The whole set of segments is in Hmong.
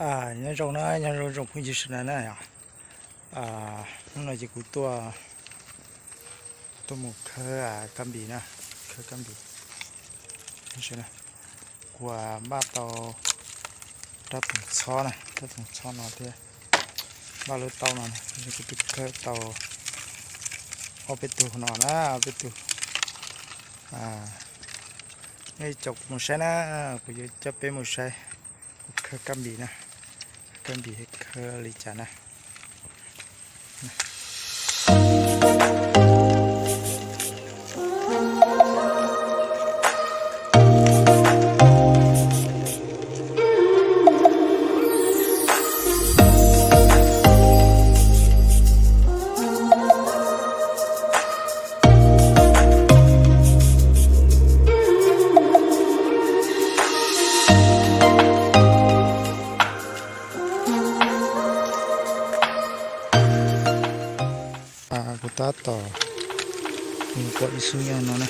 Nyob zoo na, nyob zoo zoo phooj ywg sawv daws na. Hnub no ces kuv tuaj, tuaj mus khawb kab npis na, khawb kab npis. Kuv npaj tau rab toom txhob na, rab toom txhob no thiab npaj lub taub no, kuv twb khawb tau ob peb tug no na, ob peb tug. Nej caum kuv mus saib na, kuv yuav coj peb mus saib kuv khawb kab npis na, kab npis khawb li cas na. Kuv tab tom mus pom ib xub nyob no na.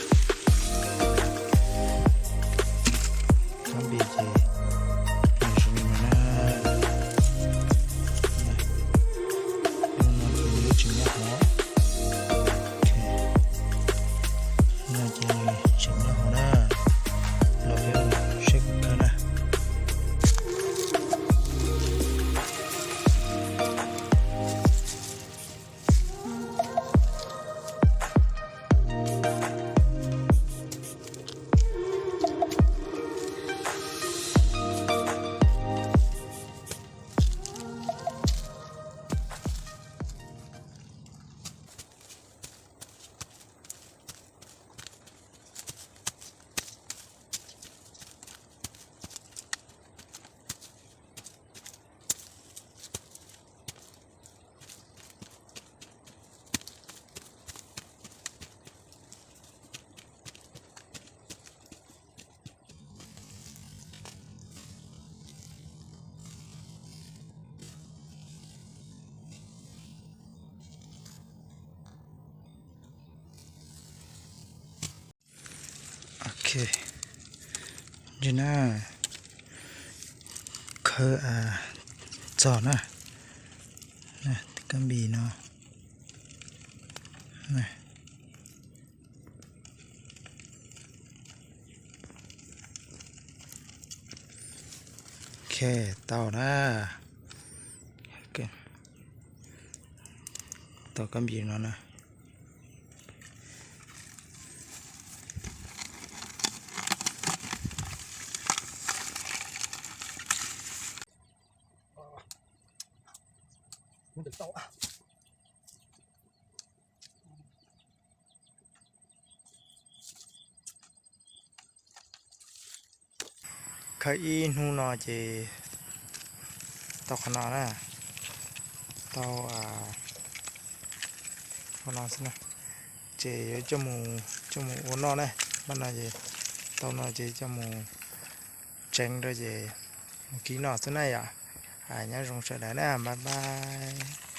Kab npis ces zoo li no na. Lub no ces lub tseem nyob hauv. No ces tseem nyob hauv na. Los peb saib kuv khawb na. Ok, na, khawb txog na, kab npis no. Ok, tau na. Tau kab npis no na. Khawb ib hnub no ces tau qhov no na, tau qhov no xwb na, ces yuav coj mus ua noj na. Npaj no ces tau no ces coj mus tseev rau ces mus kib noj xwb na yom. Nyob zoo sawv daws na, bye bye.